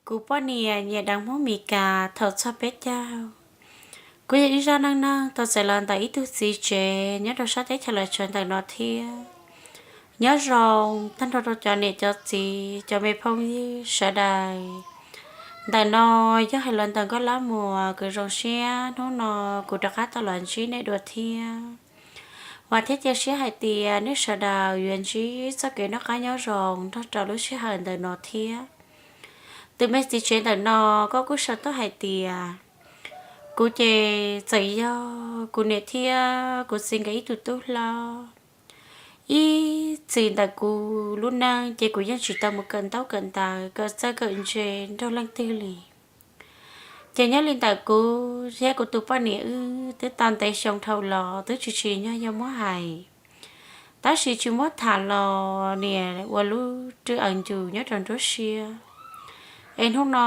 Kuv poj niam nyiam deev Hmoob Mes Kas thaum txog peb caug. Kuv yog ib zaj neej neeg tau txais los ntawm ib tug txiv tsev nyob rau sab teb chaws Los Tsuas ntawm no thiab. Nyob zoo tag nrho rau cov niam cov txiv cov me phooj ywg sawv daws. Ntawm no yog hais los ntawm Nkauj Lab Muas, kuv zoo siab hnub no kuv rov qab tau los ntsib nej dua thiab. Vam thiab cia siab hais tias nej sawv daws yuav ntsib txoj kev noj qab nyob zoo nrog rau lub sij hawm ntawm no thiab. Tus me txiv tsev ntawm no, koj kuj sau tuaj hais tias, kuv ces txawm yog kuv niam thiab kuv txiv nkawd ib tug tub hlob. Ib txwm ntawm kuv lub neej ces kuv yeej tsis tau mus kawm ntaub kawm ntawv kawm txawj kawm ntse nrog leej twg li. Ces nyob li ntawm kuv thiab kuv tus poj niam wb twb tau ntev xyoo dhau los twb tsis tsim nyog yog muab hais. Tab sis tsis muab tham los niam ua lub rwj aws ncus nyob rau nruab siab. Es hnub no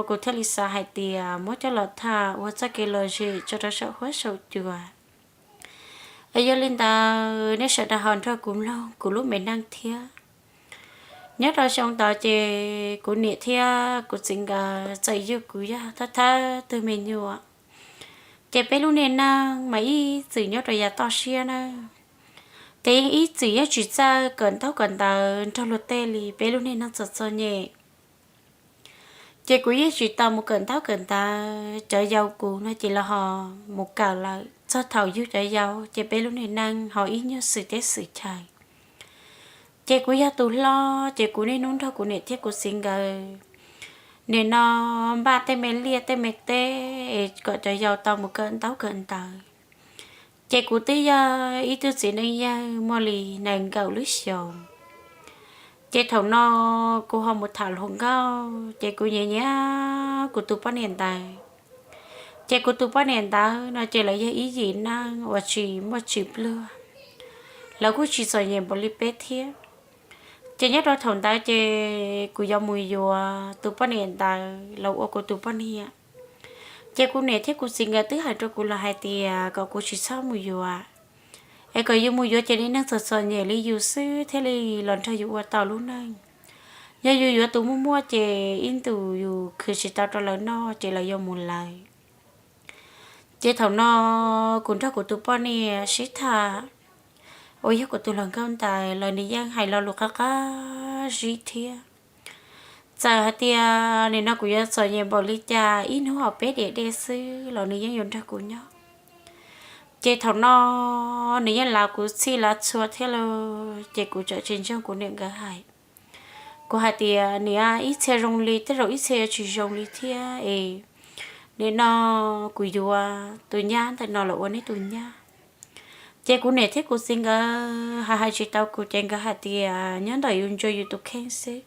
kuv thiaj li xav hais tias muab coj los tham ua txoj kev lom zem tso rau saum huab saum cua. Es yog li ntawd nej sawv daws ho nrog kuv mloog kuv lub me neej thiab. Nyob rau xyoo ntawd ces kuv niam thiab kuv txiv nkawd txawm yug kuv yog thawj thawj tug me nyuam. Ces peb lub niag neej mas ib txwm nyob rau yav toj siab na. Ces yeej ib txwm yeej tsis txawj kawm ntaub kawm ntawv nrog luag tej li, peb lub niag neej txom txom nyem. Ces kuv yeej tsis tau mus kawm ntaub kawm ntawv, cov yau kuv no ces los ho mus kawm lawm. Txog thaum yug cov yau ces peb lub niag neej ho ib nyuag xwm teb xwm chaw. Ces kuv yog tus hlob ces kuv niaj hnub nrog kuv niam thiab kuv txiv nkawd nim no npaj tej me liaj tej me teb es kom cov yau tau mus kawm ntaub kawm ntawv. Ces kuv twb yog ib tug txiv neej yawg muaj li nees nkaum lub xyoos. Ces thaum no kuv ho mus tham hluas nkauj ces kuv nyiam nyiam kuv tus poj niam ntawd. Ces kuv tus poj niam ntawd no ces lawv yog ib yim neeg uas tsis muaj tsis pluag, lawv kuj tsis txom nyem npaum li peb thiab. Ces nyob rau thaum ntawd ces kuv yuav mus yuav tus poj niam ntawd los ua kuv tus poj niam. Ces kuv niam thiab kuv txiv nkawd twb hais rau kuv los hais tias kom kuv tsis txhob mus yuav, es kom yus mus yuav ces niag neeg txom txom nyem li yus xwb thiaj li los nrog yus ua tau lub neej. Yog yus yuav tus muaj muaj ces ib ntus yus khwv tsis tau rau lawv noj ces lawv yuav mus lawv. Ces thaum no kuv nrog kuv tus poj niam sib tham uas yog kuv tus hluas nkauj ntawd los nws yeej hais lo lus qab qab zib thiab. Txawm hais tias nim no kuv yuav txom nyem npaum li cas ib hnub hauv peb diam dej xwb los nws yeej yuav nrog kuv nyob. Ces thaum no nws yeej lav kuv txhij lav txhua thiab lauj, ces kuv tseem tsis ntseeg kuv niam nkawd hais. Kuv hais tias niam, ib txhia zoo li tej zaum ib txhia yuav tsis zoo li thiab es nim no kuv yuav tus nyab ntawm no los ua neb tus nyab. Ces kuv niam thiab kuv txiv nkawd hais hais tsis tau kuv ces nkawd hais tias nyob ntawm yus ntsuas yus tus kheej xwb.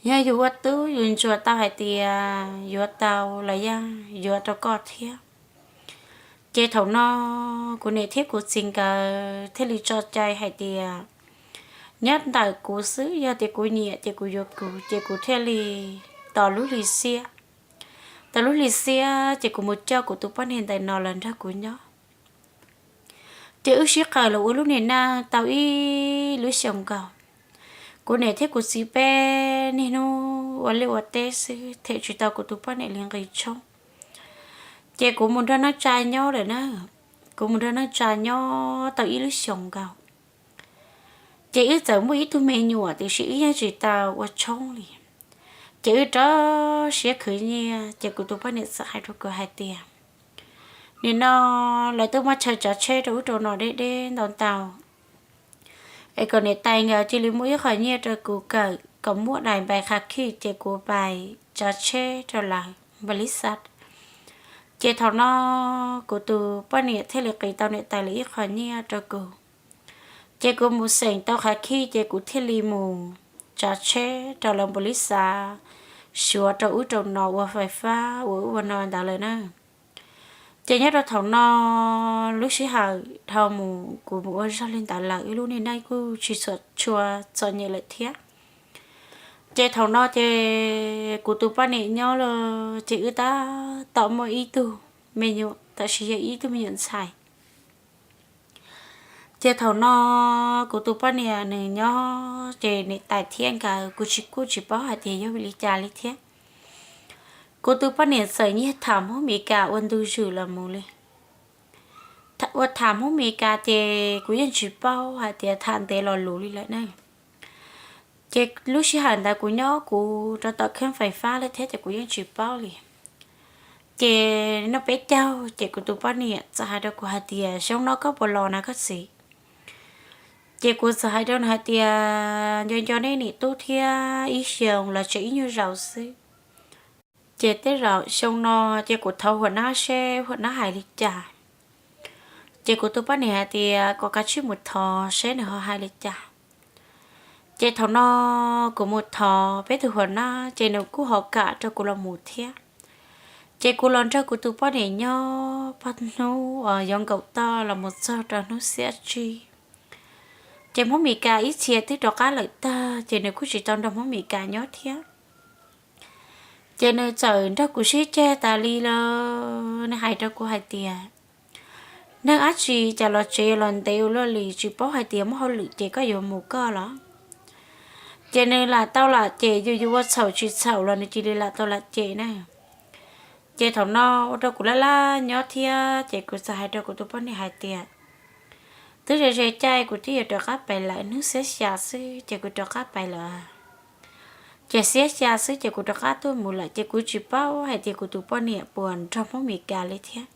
Yog yus ua tub yus ntsuas tau hais tias yuav tau los yeej yuav rau koj thiab. Ces thaum no kuv niam thiab kuv txiv nkawd thiaj li tso cai hais tias nyob ntawm kuv xwb, yog tias kuv nyiam ces kuv yuav kuv, ces kuv thiaj li tos lub hli xiab. Tos lub hli xiab ces kuv mus coj kuv tus poj niam ntawm no los nrog kuv nyob. Ces wb sib qawm los ua lub niag neej tau ib lub xyoos nkaus. Kuv niam thiab kuv txiv peb niaj hnub ua liaj ua teb xwb, them tsis tau kuv tus poj niam li nqi tshoob. Ces kuv mus nrog neej tsa nyob lawm na. Kuv mus nrog neej tsa nyob tau ib lub xyoos nkaus. Ces wb txawm muaj ib tug me nyuam tiam sis wb yeej tsis tau ua tshoob li. Ces wb rau siab khwv nyiaj, ces kuv tus poj niam txawm hais rau kuv hais tias, nim no lawv twb muab chaw tsav tsheb rau ub rau no deb deb ntau ntau, es kom niam tais nkawd cia li muab ib qho nyiaj rau kuv kawm kom muaj daim npaim qhav khij ces kuv pais tsav tsheb rau lawv npaum li xav. Ces thaum no kuv tus poj niam thiaj li qiv tau niam tais lawv ib qho nyiaj rau kuv. Ces kuv mus xeem tau qhav khij ces kuv thiaj li mus tsav tsheb rau lawv npaum li xav, suav rau ub rau no ua fais fab ua ub ua no ntawd lawm na. Ces nyob rau thaum no lub sij hawm dhau mus kuv mus ua zog li ntawd lawm, wb lub niag neej kuj tsis txhua txom nyem lawm thiab. Ces thaum no ces kuv tus poj niam nyob los ces wb tab tom muaj ib tug me nyuam, tab sis yog ib tug me nyuam ntxhais. Ces thaum no kuv tus poj niam nws nyob ces niam tais thiab nkawd kuj tsis, kuj tsis paub hais tias yog vim li cas li thiab. Kuv tus poj niam txawm nyiag tham Hmoob Mes Kas ua ntu zus los mus li. Ua tham Hmoob Mes Kas ces kuv yeej tsis paub hais tias tham ntev los luv li lawm na. Ces lub sij hawm ntawd kuv nyob kuv rau tom khab fais fab lawm thiab ces kuv yeej tsis paub li. Ces noj peb caug ces kuv tus poj niam txawm hais rau kuv hais tias, xyoo no koj puas los na koj txiv? Ces kuv txawm hais rau nws hais tias, nco nco nej niam tub thiab ib xyoos los tsev ib nyuag zaus xwb. Ces tej zaum xyoo no ces kuv thov huam nab seb huam nab hais li cas. Ces kuv tus poj niam hais tias kom kav tsij mus thov seb nws ho hais li cas. Ces thaum no kuv mus thov peb tus huam nab ces nws kuj ho kam rau kuv los mus thiab. Ces kuv los nrog kuv tus poj niam nyob pog hnub uas yuav nkaum toj los mus txog rau hnub xiab tsib. Ces Hmoob Mes Kas ib txhia twb rov qab lawm tag ces nws kuj tsis tau nrog Hmoob Mes Kas nyob thiab. Ces nws txawm nrog kuv sib ceg tas li lawm, nws hais rau kuv hais tias, neeg dab tsi cas los tsev los ntev ua luaj li, tsis paub hais tias muaj hauj lwm ces koj yuav mus koj los? Ces nws lam tau lam cem, yus yus ua txhaum tsis txhaum los nws cia li lam tau lam cem na. Ces thaum no ua rau kuv laj laj nyob thiab ces kuv txawm hais rau kuv tus poj niam hais tias, twb ze ze caij kuv twb yuav rov qab pais lawm, hnub xiab xya xwb ces kuv rov qab pais lawm. Ces xiab xya xwb ces kuv rov qab tuaj mus lawm ces kuv tsis paub hais tias kuv tus poj niam puas nrog Hmoob Mes Kas li thiab.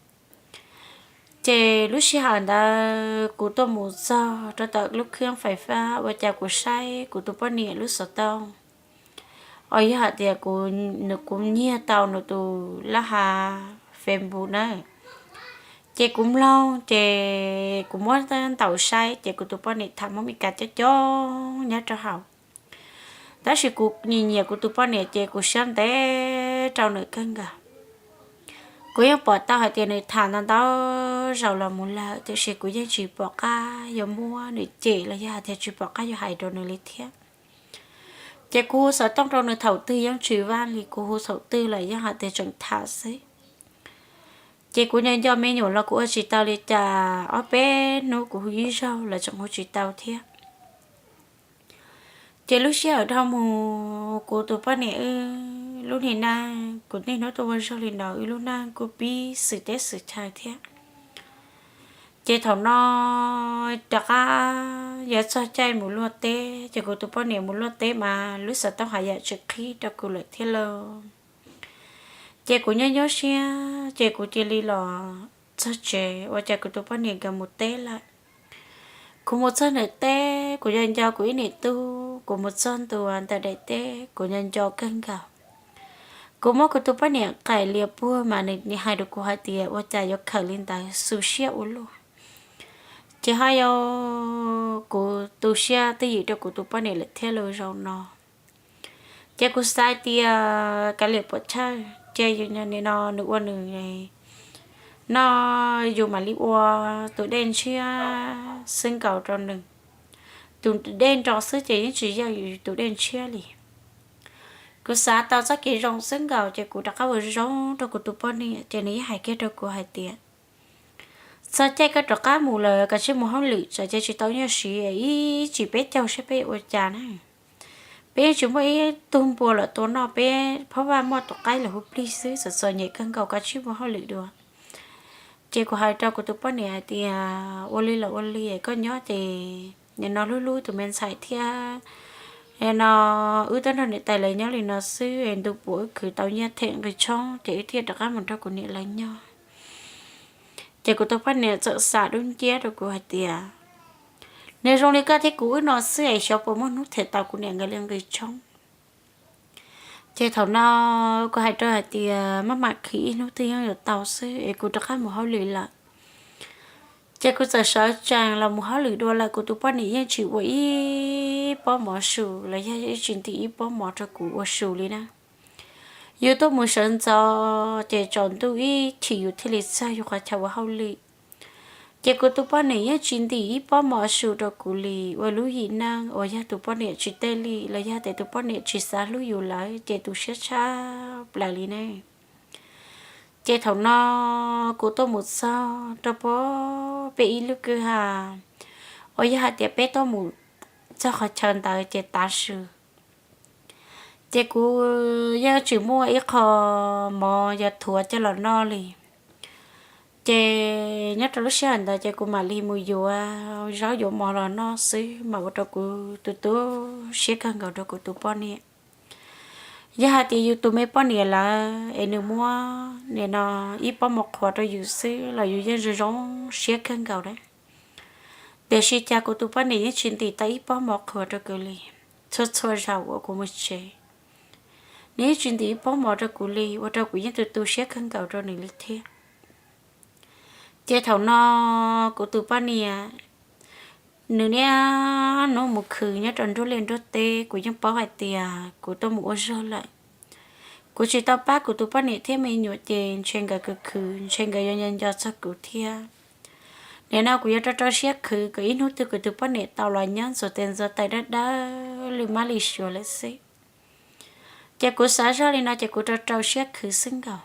Ces lub sij hawm ntawd kuv tuaj mus txog rau tom lub khab fais fab ua cas kuv saib kuv tus poj niam lub xov tooj, os yog hais tias kuv, nws, kuv nyiag tau nws tus laj hav Facebook na. Ces kuv mloog ces kuv muab ntaus saib ces kuv tus poj niam tham Hmoob Mes Kas coob coob nyob rau hauv. Tab sis kuv nyiam nyiam kuv tus poj niam ces kuv siab ntev rau nws kawg nkaus. Kuv yeej pom tau hais tias nws tham ntau ntau zaus los mus lawm tiam sis kuv yeej tsis pom qab yuav muab nws cem los yog hais tias tsis pom qab yuav hais rau nws li thiab. Ces kuv hu xov tooj rau nws thaum twg yeej tsis vaj li, kuv hu thaum twg los yeej hais tias tseem tham xwb. Ces kuv nco nco me nyuam los kuv ua tsis tau li cas, ob peb hnub kuv hu ib zaug los tseem hu tsis tau thiab. Ces lub sij hawm dhau mus kuv tus poj niam wb lub niag neej, kuv niaj hnub tuaj ua zog li no wb lub neej kuj pib xwm teb xwm chaw thiab. Ces thaum no rov qab yuav txog caij mus luaj teb ces kuv tus poj niam mus luaj teb mas lub xov tooj haj yam tsis qhib rau kuv lawm thiab lauj. Ces kuv nyob nyob siab ces kuv cia li los txog tsev ua cas kuv tus poj niam nkawd mus teb lawm. Kuv mus txog ntawm teb kuv nco nco kuv ib niam tub, kuv mus txog ntua ntawm daim teb kuv nco nco kawg nkaus. Kuv muab kuv tus poj niam qais lias puag mas nws hais rau kuv hais tias ua cas yuav khawm li ntawd, xu siab ua luaj. Ces ho yog kuv tu siab twj ywm rau kuv tus poj niam lawm thiab lauj zaum no. Ces kuv xav tias kav liam puas chawj, ces yus nim no nws ua nws, no yus mam li ua tus dej ntshiab xwb nkaus rau nws. Tus dej nro xwb ces yeej tsis yeej yus tus dej ntshiab li. Kuv xav tau txoj kev zoo xwb nkaus ces kuv rov qab ua zoo rau kuv tus poj niam ces nws yeej hais kiag rau kuv hais tias, txog caij koj rov qab mus lawm koj cia li mus hauj lwm, tsam ces tsis tau nyiaj siv, ib tsam peb caug saib peb yuav ua cas na. Peb yeej tsis muaj ib tug npua los tua noj, peb phob vaj muaj tus qaib los hu plig xwb, txom txom nyem kawg nkaus, koj cia li mus hauj lwm dua. Ces kuv hais rau kuv tus poj niam hais tias, ua li los ua li, koj nyob ces nim no hlub hlub tus me ntxhais thiab, nim no wb twb nrog niam tais lawv nyob li no xwb, ntu puas wb khwv tau nyiaj them nqi tshoob ces wb thiaj rov qab mus nrog kuv niam lawv nyob. Ces kuv tus poj niam txawm xa dub nciab rau kuv hais tias, nws zoo li koj thiab kuv wb no xwb es xyov puas muaj hnub them tau kuv niam nkawd li nqi tshoob. Ces thaum no kuv hais rau hais tias, maj mam khwv ib hnub twg yeej yuav tau xwb es kuv rov qab mus hauj lwm lawm. Ces kuv txawm sawv tsees los mus hauj lwm dua lawm, kuv tus poj niam yeej tsis ua ib pob mov su los yog yeej tsis ntim ib pob mov rau kuv ua su li na. Yus tuaj mus sawv ntxov ces tsaus ntuj ib chim yus thiaj li txog yus qhov chaw ua hauj lwm. Ces kuv tus poj niam yeej tsis ntim ib pob mov su rau kuv li, ua lub yim neej uas yog tus poj niam tsis tej li los yog tias tus poj niam tsis xav hlub yus lawm ces tu siab tshaj plaws li ne. Ces thaum no kuv tuaj mus txog rau pem ib lub kwj ha, uas yog hais tias peb tuaj mus txog qhov chaw ntawd ces tav su. Ces kuv yeej tsis muaj ib qho mov yuav thuav coj los noj li. Ces nyob rau lub sij hawm ntawd ces kuv mam li mus yuav zaub yuav mov los noj xwb mas ua rau kuv tu tu siab kawg nkaus rau kuv tus poj niam. Yog hais tias yus tus me poj niam lawm es nws muab nim no ib pob mov qhuav rau yus xwb los yus yeej zoo zoo siab kawg nkaus na. Tiam sis cas kuv tus poj niam yeej tsis ntim tau ib pob mov qhuav rau kuv li. Txhua txhua zaus uas kuv mus tsev, nws yeej tsis ntim ib pob mov rau kuv li, ua rau kuv yeej tu tu siab kawg nkaus rau nws li thiab. Ces thaum no kuv tus poj niam, nws niaj hnub mus khwv nyob rau nruab liaj nruab teb, kuv yeej paub hais tias kuv tuaj mus ua zog lawm. Kuv tsis tau pab kuv tus poj niam thiab me nyuam ces ntshe nkawd khwv khwv ntshe nkawd yuav nco nco txog kuv thiab. Nim no kuv yuav rau rau siab khwv kom ib hnub twg kuv tus poj niam tau los nyob ntxuav tes ntxuav taw dawb dawb li mab li suav lawm xwb. Ces kuv xav zoj li no ces kuv rau rau siab khwv xwb nkaus.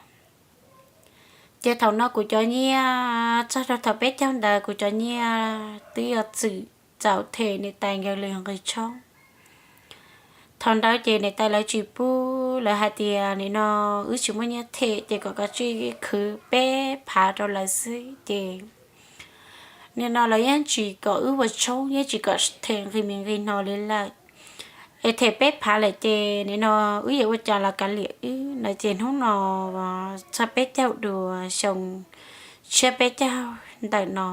Ces thaum no kuv cov nyiaj txog rau thaum peb caug ntawd kuv cov nyiaj twb yuav txwm txaus them niam tais nkawd li nqi tshoob. Thaum ntawd ces niam tais lawv tsis pub, lawv hais tias nim no wb tsis muaj nyiaj them ces kom kav tsij khwv peb phav rau lawv xwb ces nim no lawv yeej tsis kom wb ua tshoob, yeej tsis kom them nqi me nqi no li lawm. Es them peb phav lawm ces nim no wb yuav ua cas los kav liam wb no ces hnub no txog peb caug dua xyoo tshiab peb caug ntawm no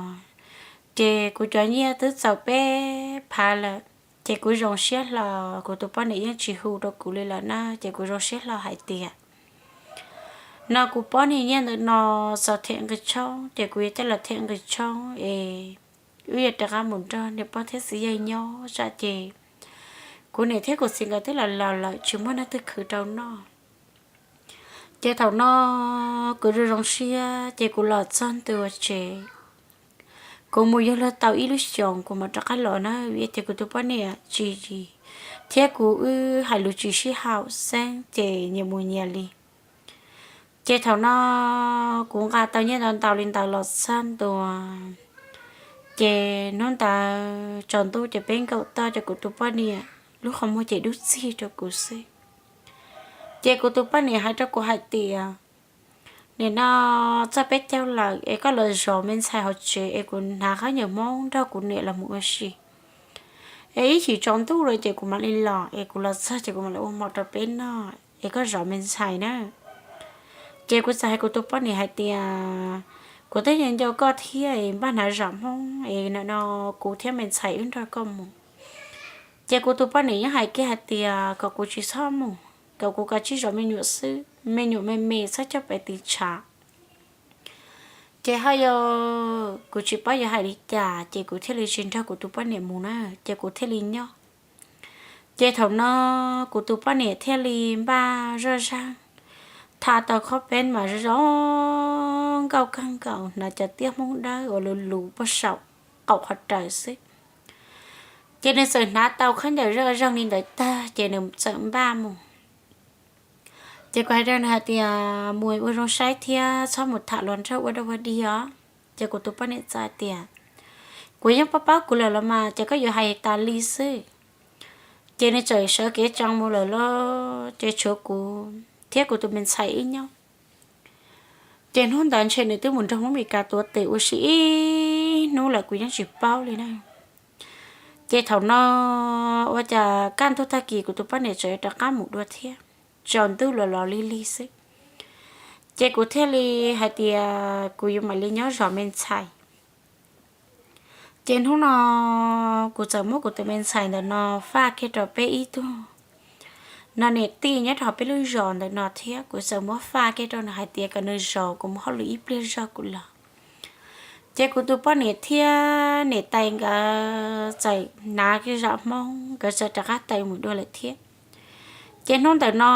ces kuv cov nyiaj twb txaus peb phav lawm. Ces kuv zoo siab hlo, kuv tus poj niam yeej tsis hu rau kuv li lawm na, ces kuv zoo siab hlo hais tias no kuv poj niam nyiaj ntawm no txaus them nqi tshoob ces kuv yuav coj los them nqi tshoob es wb yuav rov qab mus nrog niam pog thiab txiv yawg nyob tsam ces kuv niam thiab kuv txiv nkawd twb los laus lawm tsis muaj neeg twg khwv rau noj. Ces thaum no kuv zoo zoo siab ces kuv los txog ntua tsev. Kuv mus yug luag tau ib lub xyoos kuv mam rov qab los na, vim tias kuv tus poj niam tsis, thiab kuv wb hais lus tsis sib haum xeeb ces nyias mus nyias li. Ces thaum no kuv nqa tau nyiaj ntau ntau li ntawd los txog ntua, ces hnub ntawd tsaus ntuj ces peb nkaum toj ces kuv tus poj niam lub qhov muag ces dub txig rau kuv xwb. Ces kuv tus poj niam hais rau kuv hais tias, nim no txog peb caug lawm es koj los zov me ntxhais hauv tsev es kuv hnav khaub ncaws Hmoob nrog kuv niam los mus ua si, es ib chim tsaus ntuj lawm ces kuv mam li los, es kuv los txog ces kuv mam li ua hmo rau peb noj es koj zov me ntxhais na. Ces kuv txawm hais kuv tus poj niam hais tias, kuv twb nco nco koj thiab es npaj hnav zam Hmoob es nim no kuv thiab me ntxhais wb nrog koj mus. Ces kuv tus poj niam yeej hais kiag hais tias kom kuv tsis txhob mus, kom kuv kav tsij zov me nyuam xwb, me nyuam me me txhob coj pem tiv tshav. Ces ho yog kuv tsis paub yuav hais li cas ces kuv thiaj li tsis nrog kuv tus poj niam mus na, ces kuv thiaj li nyob. Ces thaum no kuv tus poj niam thiaj li npaj zoj zeeg, tha tau khob peb mas zoo zoo nkauj kawg nkaus, hnav cov tiab Hmoob dawb uas luv luv puag saum qaum qhov raws xwb. Ces nws txawm hnav tau khaub ncaws zoj zeeg li ntawd tag ces nws txawm npaj mus. Ces kuv hais rau nws hais tias, mus ua zoo saib thiab txhob mus tham luag nraug ua dab ua dig os. Ces kuv tus poj niam txawm hais tias, kuv yeej paub paub kuv lawm los mas, ces koj yuav hais tas li xwb. Ces nws txawm sawv kev tsees mus lawm lauj, ces tshuav kuv thiab kuv tus me ntxhais wb nyob. Ces hnub ntawd ntshe nws twb mus nrog Hmoob Mes Kas tuav tes ua si ib hnub lawm kuv yeej tsis paub li na. Ces thaum no ua cas kaj ntug tag kis kuv tus poj niam tseem rov qab mus dua thiab, tsaus ntuj los los lig lig xwb. Ces kuv thiaj li hais tias kuv yuav mam li nyob zov me ntxhais. Ces hnub no kuv txawm muab kuv tus me ntxhais ntawm no faj kiag rau peb ib tug no niam tij nyob rau hauv peb lub zos ntawm no thiab, kuv txawm muab faj kiag rau nws hais tias kom nws zov kuv mus hauj lwm ib pliag zog kuv los. Ces kuv tus poj niam thiab niam tais nkawd txawm hnav kiag zam Hmoob, nkawd txawm rov qab tawm mus dua lawm thiab. Ces hnub ntawm no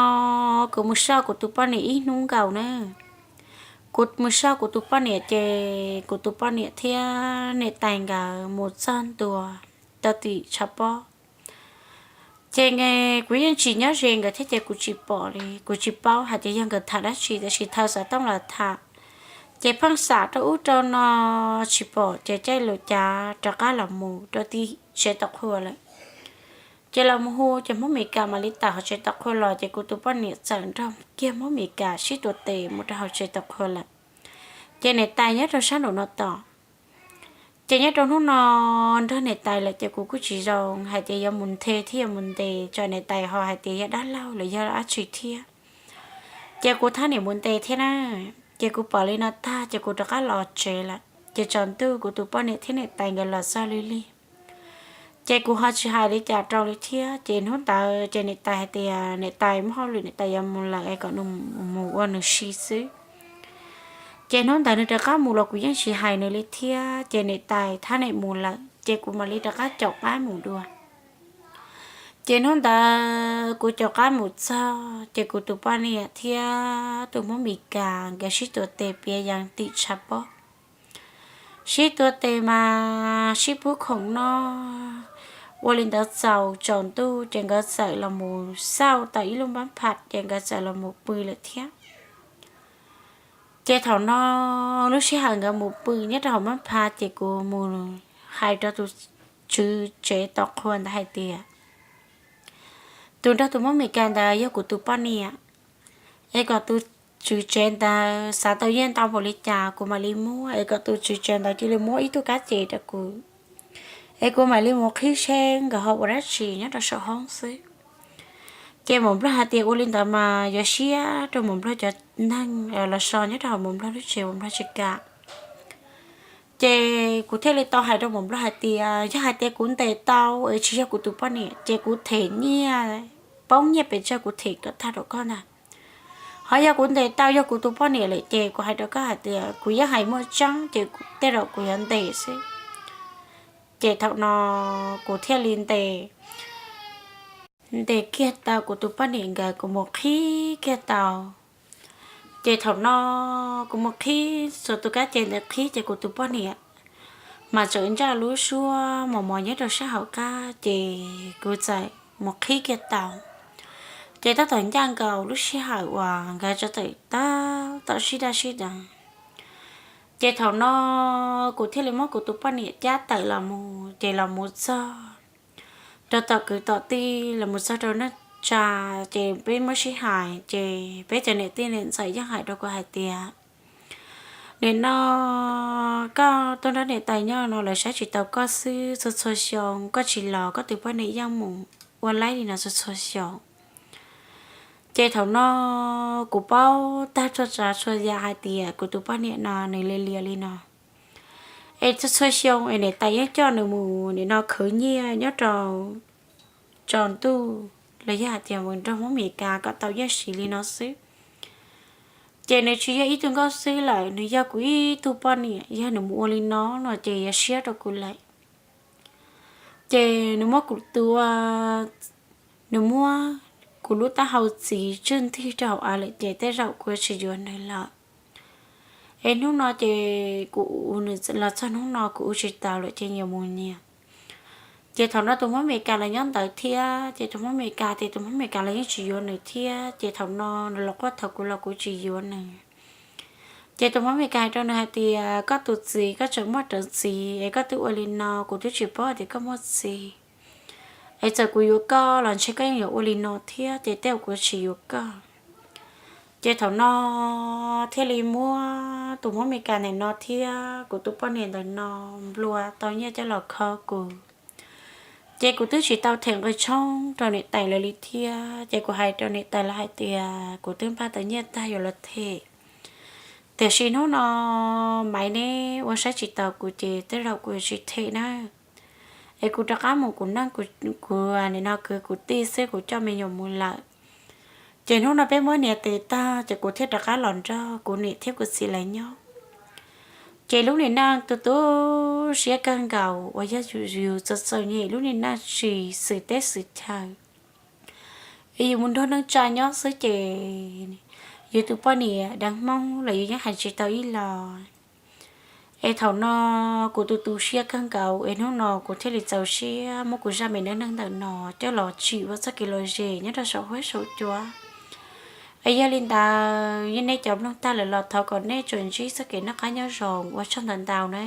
kuv mus soj kuv tus poj niam ib hnub nkaus na. Kuv mus soj kuv tus poj niam ces kuv tus poj niam thiab niam tais nkawd mus txog ntua tau tim tshav pob. Ces kuv yeej tsis nyob ze nkawd thiab ces kuv tsis pom li, kuv tsis paub hais tias yog nkawd tham dab tsi, tiam sis thaum xov tooj los tham, Ces pheej xam rau ub rau no tsis pom, ces caij lus cav rov qab los mus rau tim tsev tom qhua lawm. Ces los mus hu ces Hmoob Mes Kas mam li tawm hauv tsev tom qhua los, ces kuv tus poj niam txawm nrog kiag Hmoob Mes Kas sib tuav tes mus rau hauv tsev tom qhua lawm. Ces niam tais nyob rau sab nraum no tos. Ces nyob rau hnub no nrog niam tais lawm ces kuv kuj tsis zoo hais tias yuav mus nthe thiab yuav mus ntes, tsam niam tais ho hais tias yog dab laug los yog dab tsi thiab. Ces kuv thiaj niam mus ntes thiab na. Ces kuv pom li no tag ces kuv rov qab los tsev lawm. Ces tsaus ntuj kuv tus poj niam thiab niam tais nkawd los txog lig lig. Ces kuv ho tsis hais li cas rau li thiab. Ces hnub ntawd ces niam tais hais tias niam tais muaj hauj lwm niam tais yuav mus lawm es kom nws mus ua nws si xwb. Ces hnub ntawd nws rov qab mus los kuv yeej tsis hais nws li thiab. Ces niam tais thiaj niam mus lawm ces kuv mam li rov qab caum qab mus dua. Ces hnub ntawd kuv caum qab mus txog ces kuv tus poj niam thiab tus Hmoob Mes Kas nkawd sib tuav tes piav yees tim tshav pob. Sib tuav tes mas sib pub khoom noj. Ua li ntawd txaus tsaus ntuj ces nkawd txawm los mus xauj tau ib lub npab phaj ces nkawd txawm los mus pw lawm thiab. Ces thaum no lub sij hawm nkawd mus pw nyob rau hauv npab phaj ces kuv mus hais rau tus tswv tsev tom qhua ntawd hais tias tus nrog tus Hmoob Mes Kas ntawd yog kuv tus poj niam, es kom tus tswv tsev ntawd xav tau yeej tau npaum li cas kuv mam li muab, es kom tus tswv tsev ntawd cia li muab ib tug kab ces rau kuv, es kuv mam li mus qhib seb nkawd ho ua dab tsi nyob rau saum hoob xwb. Ces Muam Nplog hais tias ua li ntawd mas yuav siab rau Muam Nplog cov neeg los so nyob rau hauv Muam Nplog lub tsev, Muam Nplog tsis kam. Ces kuv thiaj li tau hais rau Muam Nplog hais tias yog hais tias kuv ntes tau es tsis yog kuv tus poj niam ces kuv them nyiaj, poob nyiaj pes tsawg kuv them kom tag rau koj ntag. Ho yog kuv ntes tau yog kuv tus poj niam lawm ces kuv hais rau koj hais tias kuv yeej hais muaj tseeb ces tej zaum kuv yuav ntes xwb. Ces thaum no kuv thiaj li ntes, ntes kiag tau kuv tus poj niam nkawd, kuv mus qhib kiag tau. Ces thaum no kuv mus qhib txhua tus kab ces ntawd qhib ces kuv tus poj niam mas tseem ntsaj lub suab mos mos nyob rau sab hauv qab ces kuv txawm mus qhib kiag tau. Ces tab tom ncaj nkaus lub sij hawm uas nkawd tseem tab tom sib daj sib deev. Ces thaum no kuv thiaj li muab kuv tus poj niam cab tawm los mus, ces los mus txog rau tom kwv tom tij, los mus txog rau neej tsa, ces peb muab sib hais, ces peb cov niam tij niam ntxawm yeej hais rau kuv hais tias nim no koj tuaj nrog niam tais nyob no lawv saib tsis taus koj xwb, txhua txhua xyoo koj tsis los koj tus poj niam yeej mus ua laib li no txhua txhua xyoo. Ces thaum no kuv paub tag txhua tsav txhua yam hais tias kuv tus poj niam no nws lia lia li no. Es txhua txhua xyoo es niam tais yeej coj nws mus nim no khwv nyiaj nyob rau tsaus ntuj los yog hais tias mus nrog Hmoob Mes Kas kom tau nyiaj siv li no xwb. Ces nws tsis yog ib tug nkauj xwb lawm, nws yog kuv ib tug poj niam, yog nws mus ua li no no ces yuav siab rau kuv lawm. Ces nws muab kuv tua, nws muab kuv lub taub hau txiv tswj ntig rau hauv av lawm ces tej zaum kuv yuav tsis yuav nws lawm. Es hnub no ces kuv, nws los txog hnub no kuv ua tsis taus lawm ces nyias mus nyias. Ces thaum no tus Hmoob Mes Kas los nyob ntawd thiab, ces tus Hmoob Mes Kas ces tus Hmoob Mes Kas los yeej tsis yuav nws thiab, ces thaum no nws los quaj thaum kuv los kuv tsis yuav nws. Ces tus Hmoob Mes Kas hais rau nws hais tias koj tus txiv, koj tseem muaj rawv txiv es koj twb ua li no, kuv twb tsis paub tias koj muaj txiv. Es txawm kuv yuav koj los ntshe koj yeej yuav ua li no thiab, ces tej zaum kuv tsis yuav koj. Ces thaum no thiaj li muab tus Hmoob Mes Kas ntawm no thiab kuv tus poj niam ntawm no nplua tau nyiaj coj los kho kuv. Ces kuv twb tsis tau them nqi tshoob rau niam tais lawv li thiab, ces kuv hais rau niam tais lawv hais tias kuv twb npaj tau nyiaj tag yuav los them. Tiam sis hnub no Maiv neb ua saib tsis taus kuv ces tej zaum kuv yuav tsis them na. Es kuv rov qab mus kuv neej, kuv nim no kwv kuv tij xwb, kuv coj me nyuam mus lawm. Ces hnub no peb muab niam tes tag ces kuv thiaj rov qab los nrog kuv niam thiab kuv txiv lawv nyob. Ces lub niam neej tu tu siab kawg nkaus uas yog yus txom txom nyem lub niam neej tsis xwm teb xwm chaw, es yus mus nrog neej tsa nyob xwb ces yus tus poj niam deev Hmoob los yus yeej hais tsis tau ib los. Es thaum no kuv tu tu siab kawg nkaus es hnub no kuv thiaj li txaus siab muab kuv zaj me neej neeg ntawm no coj los tsim ua txoj kev lom zem nyob rau saum huab saum cua. Es yog li ntawd, yog nej cov mloog tag lawm los thov kom nej tsuas ntsib txoj kev noj qab nyob zoo, ua tsaug ntau ntau na.